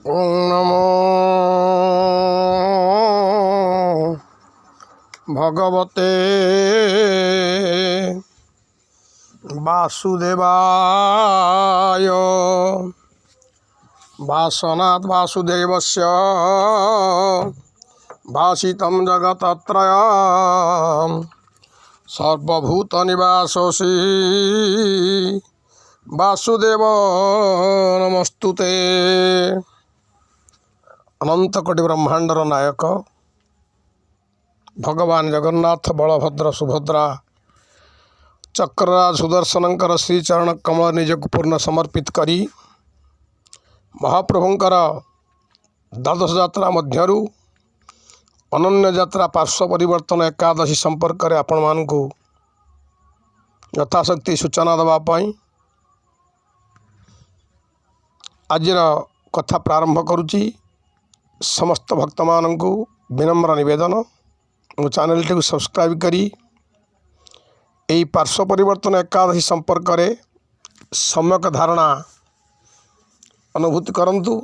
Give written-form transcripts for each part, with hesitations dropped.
ଓଁ ନମୋ ଭଗବତେ ବାସୁଦେବାୟ। ଭାସନାତ୍ ବାସୁଦେବସ୍ୟ ଭାସିତಂ ଜଗତତ୍ରୟಂ ସର୍ବଭୂତ ନିବାସୋସି ବାସୁଦେବ ନମସ୍ତୁତେ। ଅନନ୍ତ କୋଟି ବ୍ରହ୍ମାଣ୍ଡର ନାୟକ ଭଗବାନ ଜଗନ୍ନାଥ, ବଳଭଦ୍ର, ସୁଭଦ୍ରା, ଚକ୍ରରାଜ ସୁଦର୍ଶନଙ୍କର ଶ୍ରୀଚରଣ କମଳ ନିଜକୁ ପୂର୍ଣ୍ଣ ସମର୍ପିତ କରି ମହାପ୍ରଭୁଙ୍କର ଦ୍ୱାଦଶ ଯାତ୍ରା ମଧ୍ୟରୁ ଅନନ୍ୟ ଯାତ୍ରା ପାର୍ଶ୍ୱ ପରିବର୍ତ୍ତନ ଏକାଦଶୀ ସମ୍ପର୍କରେ ଆପଣମାନଙ୍କୁ ଯଥାଶକ୍ତି ସୂଚନା ଦେବା ପାଇଁ ଆଜିର କଥା ପ୍ରାରମ୍ଭ କରୁଛି। ସମସ୍ତ ଭକ୍ତମାନଙ୍କୁ ବିନମ୍ର ନିବେଦନ, ମୋ ଚ୍ୟାନେଲଟିକୁ ସବସ୍କ୍ରାଇବ୍ କରି ଏହି ପାର୍ଶ୍ୱ ପରିବର୍ତ୍ତନ ଏକାଦଶୀ ସମ୍ପର୍କରେ ସମ୍ୟକ ଧାରଣା ଅନୁଭୂତି କରନ୍ତୁ।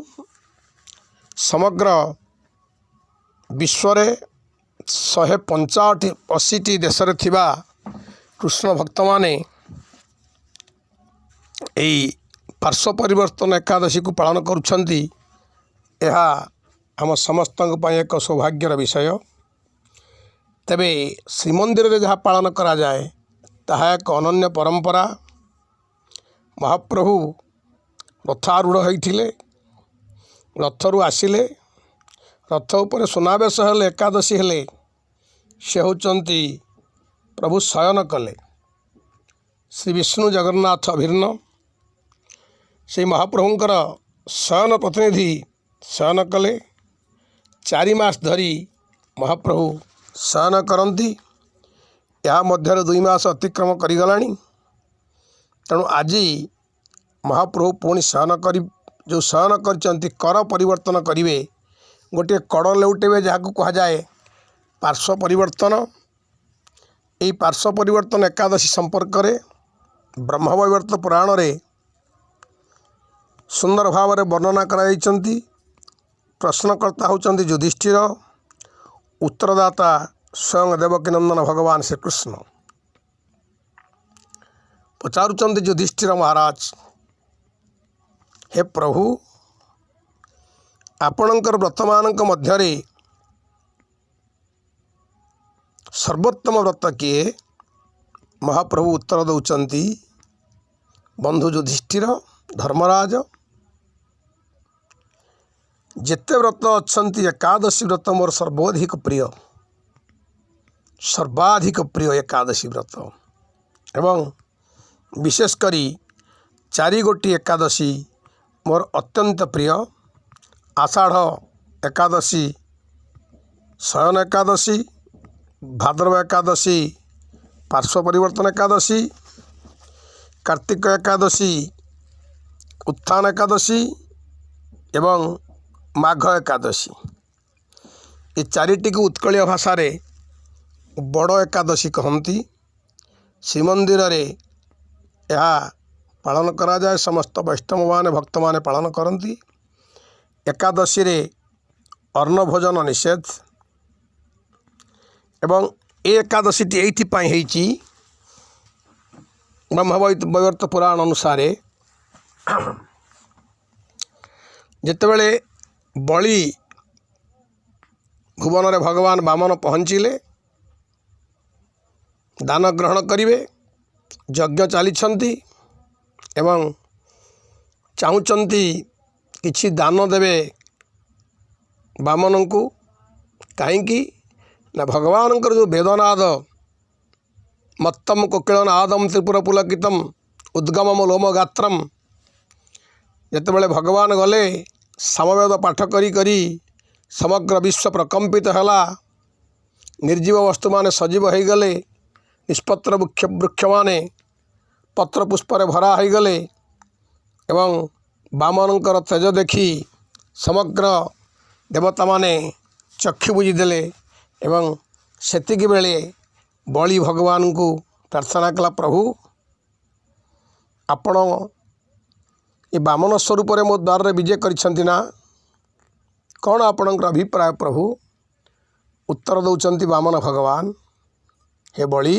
ସମଗ୍ର ବିଶ୍ୱରେ 185ଟି ଦେଶରେ ଥିବା କୃଷ୍ଣ ଭକ୍ତମାନେ ଏହି ପାର୍ଶ୍ୱ ପରିବର୍ତ୍ତନ ଏକାଦଶୀକୁ ପାଳନ କରୁଛନ୍ତି। ଏହା ଆମ ସମସ୍ତଙ୍କ ପାଇଁ ଏକ ସୌଭାଗ୍ୟର ବିଷୟ। ତେବେ ଶ୍ରୀମନ୍ଦିରରେ ଯାହା ପାଳନ କରାଯାଏ, ତାହା ଏକ ଅନନ୍ୟ ପରମ୍ପରା। ମହାପ୍ରଭୁ ରଥାରୂଢ଼ ହୋଇଥିଲେ, ରଥରୁ ଆସିଲେ, ରଥ ଉପରେ ସୁନାବେଶ ହେଲେ, ଏକାଦଶୀ ହେଲେ ସେ ହେଉଛନ୍ତି ପ୍ରଭୁ ଶୟନ କଲେ। ଶ୍ରୀ ବିଷ୍ଣୁ ଜଗନ୍ନାଥ ଅଭିନ୍ନ। ସେଇ ମହାପ୍ରଭୁଙ୍କର ଶୟନ ପ୍ରତିନିଧି ଶୟନ କଲେ। 4 ମାସ ଧରି ମହାପ୍ରଭୁ ଶୟନ କରନ୍ତି। ଏହା ମଧ୍ୟରେ 2 ମାସ ଅତିକ୍ରମ କରିଗଲାଣି। ତେଣୁ ଆଜି ମହାପ୍ରଭୁ ପୁଣି ଶୟନ କରି, ଯେଉଁ ଶୟନ କରିଛନ୍ତି, କର ପରିବର୍ତ୍ତନ କରିବେ, ଗୋଟିଏ କଡ଼ ଲେଉଟେଇବେ, ଯାହାକୁ କୁହାଯାଏ ପାର୍ଶ୍ୱ ପରିବର୍ତ୍ତନ। ଏହି ପାର୍ଶ୍ୱ ପରିବର୍ତ୍ତନ ଏକାଦଶୀ ସମ୍ପର୍କରେ ବ୍ରହ୍ମବୈବର୍ତ୍ତ ପୁରାଣରେ ସୁନ୍ଦର ଭାବରେ ବର୍ଣ୍ଣନା କରାଯାଇଛନ୍ତି। ପ୍ରଶ୍ନକର୍ତ୍ତା ହେଉଛନ୍ତି ଯୁଧିଷ୍ଠିର, ଉତ୍ତରଦାତା ସ୍ୱୟଂ ଦେବକୀନନ୍ଦନ ଭଗବାନ ଶ୍ରୀକୃଷ୍ଣ। ପଚାରୁଛନ୍ତି ଯୁଧିଷ୍ଠିର ମହାରାଜ, ହେ ପ୍ରଭୁ, ଆପଣଙ୍କର ବ୍ରତମାନଙ୍କ ମଧ୍ୟରେ ସର୍ବୋତ୍ତମ ବ୍ରତ କିଏ? ମହାପ୍ରଭୁ ଉତ୍ତର ଦେଉଛନ୍ତି, ବନ୍ଧୁ ଯୁଧିଷ୍ଠିର, ଧର୍ମରାଜ, ଯେତେ ବ୍ରତ ଅଛନ୍ତି, ଏକାଦଶୀ ବ୍ରତ ମୋର ସର୍ବୋଧିକ ପ୍ରିୟ, ସର୍ବାଧିକ ପ୍ରିୟ ଏକାଦଶୀ ବ୍ରତ ଏବଂ ବିଶେଷ କରି ଚାରି ଗୋଟି ଏକାଦଶୀ ମୋର ଅତ୍ୟନ୍ତ ପ୍ରିୟ। ଆଷାଢ଼ ଏକାଦଶୀ ଶୟନ ଏକାଦଶୀ, ଭାଦ୍ରବ ଏକାଦଶୀ ପାର୍ଶ୍ୱ ପରିବର୍ତ୍ତନ ଏକାଦଶୀ, କାର୍ତ୍ତିକ ଏକାଦଶୀ ଉତ୍ଥାନ ଏକାଦଶୀ ଏବଂ ମାଘ ଏକାଦଶୀ। ଏ ଚାରିଟିକୁ ଉତ୍କଳୀୟ ଭାଷାରେ ବଡ଼ ଏକାଦଶୀ କହନ୍ତି। ଶ୍ରୀମନ୍ଦିରରେ ଏହା ପାଳନ କରାଯାଏ। ସମସ୍ତ ବୈଷ୍ଣବମାନେ, ଭକ୍ତମାନେ ପାଳନ କରନ୍ତି। ଏକାଦଶୀରେ ଅନ୍ନ ଭୋଜନ ନିଷେଧ ଏବଂ ଏ ଏକାଦଶୀଟି ଏଇଥିପାଇଁ ହେଇଛି, ବ୍ରହ୍ମବୈବର୍ତ୍ତ ପୁରାଣ ଅନୁସାରେ, ଯେତେବେଳେ ବଳି ଭୁବନରେ ଭଗବାନ ବାମନ ପହଞ୍ଚିଲେ, ଦାନ ଗ୍ରହଣ କରିବେ, ଯଜ୍ଞ ଚାଲିଛନ୍ତି ଏବଂ ଚାହୁଁଛନ୍ତି କିଛି ଦାନ ଦେବେ ବାମନଙ୍କୁ। କାହିଁକି ନା ଭଗବାନଙ୍କର ଯେଉଁ ବେଦନାଦ, ମତ୍ତମ କୋକିଳ ନାଦମ ତ୍ରିପୁର ପୁଲକିତମ ଉଦ୍ଗମମ ଲୋମ ଗାତ୍ରମ, ଯେତେବେଳେ ଭଗବାନ ଗଲେ, ସାମବେଦ ପାଠ କରି କରି ସମଗ୍ର ବିଶ୍ୱ ପ୍ରକମ୍ପିତ ହେଲା, ନିର୍ଜୀବ ବସ୍ତୁମାନେ ସଜୀବ ହୋଇଗଲେ, ନିଷ୍ପତ୍ର ବୃକ୍ଷ ବୃକ୍ଷମାନେ ପତ୍ର ପୁଷ୍ପରେ ଭରା ହୋଇଗଲେ ଏବଂ ବାମନଙ୍କର ତେଜ ଦେଖି ସମଗ୍ର ଦେବତାମାନେ ଚକ୍ଷୁ ବୁଜିଦେଲେ ଏବଂ ସେତିକି ବେଳେ ବଳି ଭଗବାନଙ୍କୁ ପ୍ରାର୍ଥନା କଲା, ପ୍ରଭୁ, ଆପଣ ଏ ବାମନ ସ୍ୱରୂପରେ ମୋ ଦ୍ୱାରରେ ବିଜେ କରିଛନ୍ତି ନା? କ'ଣ ଆପଣଙ୍କର ଅଭିପ୍ରାୟ ପ୍ରଭୁ? ଉତ୍ତର ଦେଉଛନ୍ତି ବାମନ ଭଗବାନ, ହେ ବଳି,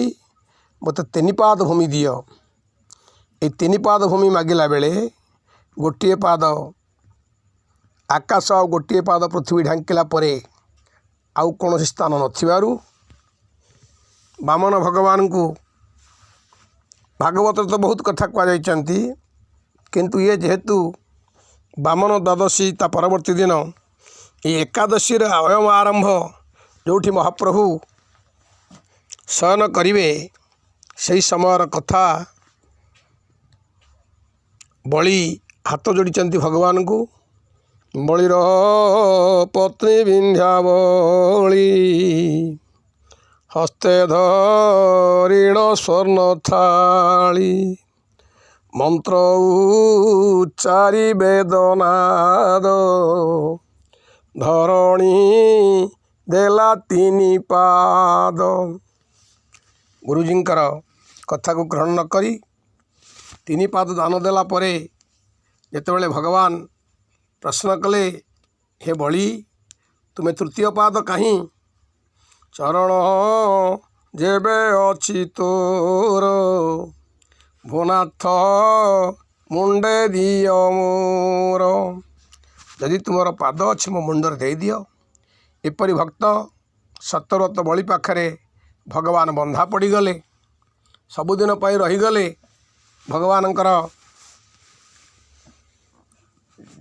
ମୋତେ ତିନିପାଦ ଭୂମି ଦିଅ। ଏଇ ତିନିପାଦ ଭୂମି ମାଗିଲା ବେଳେ ଗୋଟିଏ ପାଦ ଆକାଶ ଆଉ ଗୋଟିଏ ପାଦ ପୃଥିବୀ ଢାଙ୍କିଲା ପରେ ଆଉ କୌଣସି ସ୍ଥାନ ନଥିବାରୁ ବାମନ ଭଗବାନଙ୍କୁ, ଭାଗବତରେ ତ ବହୁତ କଥା କୁହାଯାଇଛନ୍ତି, କିନ୍ତୁ ଇଏ ଯେହେତୁ ବାମନ ଦ୍ୱାଦଶୀ, ତା ପରବର୍ତ୍ତୀ ଦିନ ଏଇ ଏକାଦଶୀର ଅୟମ ଆରମ୍ଭ, ଯେଉଁଠି ମହାପ୍ରଭୁ ଶୟନ କରିବେ, ସେହି ସମୟର କଥା ବଳି ହାତ ଯୋଡ଼ିଛନ୍ତି ଭଗବାନଙ୍କୁ। ବଳିର ପତ୍ନୀ ବିନ୍ଧ୍ୟାବଳୀ ହସ୍ତେ ଧରିଣ ସ୍ୱର୍ଣ୍ଣ ଥାଳି, ମନ୍ତ୍ର ଉଚ୍ଚାରି ବେଦନାଦ, ଧରଣୀ ଦେଲା ତିନି ପାଦ। ଗୁରୁଜୀଙ୍କର କଥାକୁ ଗ୍ରହଣ ନ କରି ତିନି ପାଦ ଦାନ ଦେଲା ପରେ ଯେତେବେଳେ ଭଗବାନ ପ୍ରଶ୍ନ କଲେ, ହେ ବଳି, ତୁମେ ତୃତୀୟ ପାଦ କାହିଁ? ଚରଣ ଯେବେ ଅଛି ତୋର, ଭୋନାଥ ମୁଣ୍ଡେ ଦିଅ ମୋର। ଯଦି ତୁମର ପାଦ ଅଛି, ମୋ ମୁଣ୍ଡରେ ଦେଇଦିଅ। ଏପରି ଭକ୍ତ ସତ୍ୟବ୍ରତ ବଳି ପାଖରେ ଭଗବାନ ବନ୍ଧା ପଡ଼ିଗଲେ, ସବୁଦିନ ପାଇଁ ରହିଗଲେ। ଭଗବାନଙ୍କର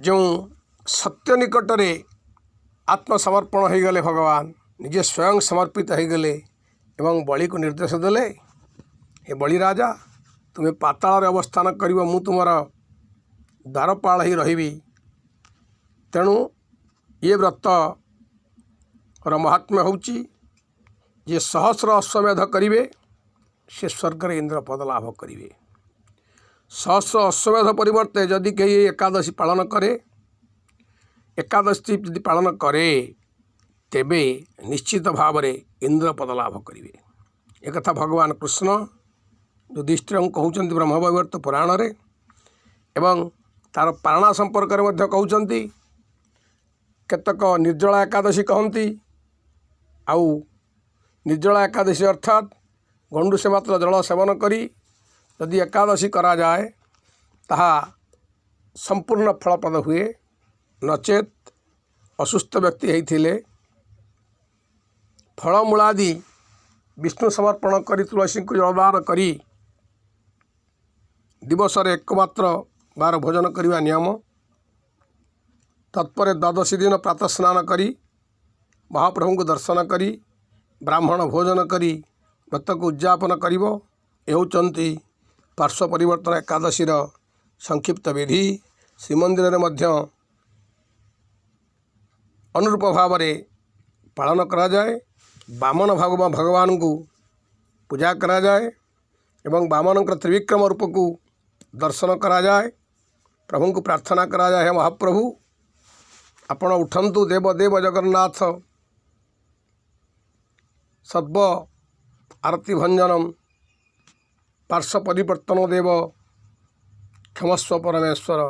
ଯେଉଁ ସତ୍ୟ ନିକଟରେ ଆତ୍ମସମର୍ପଣ ହୋଇଗଲେ, ଭଗବାନ ନିଜେ ସ୍ୱୟଂ ସମର୍ପିତ ହୋଇଗଲେ ଏବଂ ବଳିକୁ ନିର୍ଦ୍ଦେଶ ଦେଲେ, ହେ ବଳି ରାଜା, ତୁମେ ପାତାଳରେ ଅବସ୍ଥାନ କରିବ, ମୁଁ ତୁମର ଦ୍ୱାରପାଳ ହୋଇ ରହିବି। ତେଣୁ ଇଏ ବ୍ରତର ମହାତ୍ମ୍ୟ ହେଉଛି, ଯିଏ ସହସ୍ର ଅଶ୍ୱମେଧ କରିବେ ସେ ସ୍ୱର୍ଗରେ ଇନ୍ଦ୍ର ପଦ ଲାଭ କରିବେ। ସହସ୍ର ଅଶ୍ୱମେଧ ପରିବର୍ତ୍ତେ ଯଦି କେହି ଏକାଦଶୀ ପାଳନ କରେ, ଏକାଦଶୀ ଯଦି ପାଳନ କରେ, ତେବେ ନିଶ୍ଚିତ ଭାବରେ ଇନ୍ଦ୍ର ପଦ ଲାଭ କରିବେ। ଏକଥା ଭଗବାନ କୃଷ୍ଣ ଯୁଧିଷ୍ଠିରଙ୍କୁ କହୁଛନ୍ତି ବ୍ରହ୍ମବୈବର୍ତ୍ତ ପୁରାଣରେ ଏବଂ ତା'ର ପାରଣା ସମ୍ପର୍କରେ ମଧ୍ୟ କହୁଛନ୍ତି। କେତେକ ନିର୍ଜଳା ଏକାଦଶୀ କହନ୍ତି, ଆଉ ନିର୍ଜଳା ଏକାଦଶୀ ଅର୍ଥାତ୍ ଗଣ୍ଡୁଷେ ମାତ୍ର ଜଳ ସେବନ କରି ଯଦି ଏକାଦଶୀ କରାଯାଏ, ତାହା ସମ୍ପୂର୍ଣ୍ଣ ଫଳପ୍ରଦ ହୁଏ। ନଚେତ୍ ଅସୁସ୍ଥ ବ୍ୟକ୍ତି ହେଇଥିଲେ ଫଳମୂଳାଦି ବିଷ୍ଣୁ ସମର୍ପଣ କରି, ତୁଳସୀଙ୍କୁ ଜଳଦାନ କରି ଦିବସରେ ଏକମାତ୍ର ବାର ଭୋଜନ କରିବା ନିୟମ। ତତ୍ପରେ ଦ୍ୱାଦଶୀ ଦିନ ପ୍ରାତଃ ସ୍ନାନ କରି ମହାପ୍ରଭୁଙ୍କୁ ଦର୍ଶନ କରି ବ୍ରାହ୍ମଣ ଭୋଜନ କରି ବ୍ରତକୁ ଉଦଯାପନ କରିବ। ଏ ହେଉଛନ୍ତି ପାର୍ଶ୍ୱ ପରିବର୍ତ୍ତନ ଏକାଦଶୀର ସଂକ୍ଷିପ୍ତ ବିଧି। ଶ୍ରୀମନ୍ଦିରରେ ମଧ୍ୟ ଅନୁରୂପ ଭାବରେ ପାଳନ କରାଯାଏ। ବାମନ ଭଗବାନଙ୍କୁ ପୂଜା କରାଯାଏ ଏବଂ ବାମନଙ୍କର ତ୍ରିବିକ୍ରମ ରୂପକୁ ଦର୍ଶନ କରାଯାଏ। ପ୍ରଭୁଙ୍କୁ ପ୍ରାର୍ଥନା କରାଯାଏ, ହେ ମହାପ୍ରଭୁ, ଆପଣ ଉଠନ୍ତୁ, ଦେବ ଦେବ ଜଗନ୍ନାଥ ସର୍ବ ଆରତି ଭଞ୍ଜନମ ପାର୍ଶ୍ୱ ପରିବର୍ତ୍ତନ ଦେବ କ୍ଷମସ୍ୱ ପରମେଶ୍ୱର।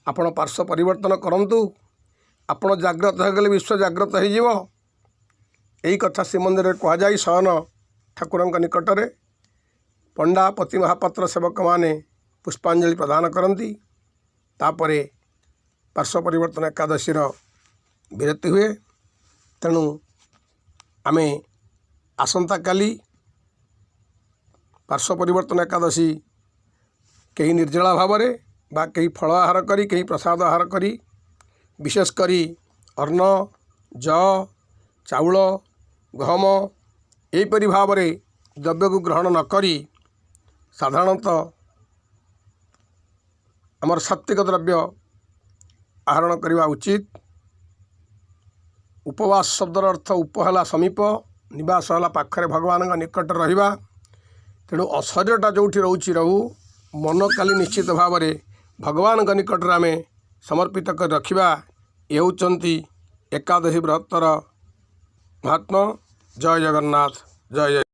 ଆପଣ ପାର୍ଶ୍ୱ ପରିବର୍ତ୍ତନ କରନ୍ତୁ। ଆପଣ ଜାଗ୍ରତ ହୋଇଗଲେ ବିଶ୍ୱ ଜାଗ୍ରତ ହୋଇଯିବ। ଏହି କଥା ଶ୍ରୀମନ୍ଦିରରେ କୁହାଯାଇ ଶୟନ ଠାକୁରଙ୍କ ନିକଟରେ ପଣ୍ଡା, ପତି ମହାପାତ୍ର ସେବକମାନେ ପୁଷ୍ପାଞ୍ଜଳି ପ୍ରଦାନ କରନ୍ତି। ତାପରେ ପାର୍ଶ୍ୱ ପରିବର୍ତ୍ତନ ଏକାଦଶୀର ବିରତି ହୁଏ। ତେଣୁ ଆମେ ଆସନ୍ତାକାଲି ପାର୍ଶ୍ୱ ପରିବର୍ତ୍ତନ ଏକାଦଶୀ କେହି ନିର୍ଜଳା ଭାବରେ ବା କେହି ଫଳ ଆହାର କରି, କେହି ପ୍ରସାଦ ଆହାର କରି, ବିଶେଷ କରି ଅନ୍ନ, ଯଅ, ଚାଉଳ, ଗହମ ଏହିପରି ଭାବରେ ଦ୍ରବ୍ୟକୁ ଗ୍ରହଣ ନ କରି ସାଧାରଣତଃ ଆମର ସାତ୍ତ୍ୱିକ ଦ୍ରବ୍ୟ ଆହରଣ କରିବା ଉଚିତ। ଉପବାସ ଶବ୍ଦର ଅର୍ଥ ଉପ ହେଲା ସମୀପ, ନିବାସ ହେଲା ପାଖରେ, ଭଗବାନଙ୍କ ନିକଟରେ ରହିବା। ତେଣୁ ଶରୀରଟା ଯେଉଁଠି ରହୁଛି ରହୁ, ମନ କାଲି ନିଶ୍ଚିତ ଭାବରେ ଭଗବାନଙ୍କ ନିକଟରେ ଆମେ ସମର୍ପିତ କରି ରଖିବା। ଏ ହେଉଛନ୍ତି ଏକାଦଶୀ ବ୍ରତର ମହାତ୍ମ୍ୟ। ଜୟ ଜଗନ୍ନାଥ, ଜୟ ଜୟ।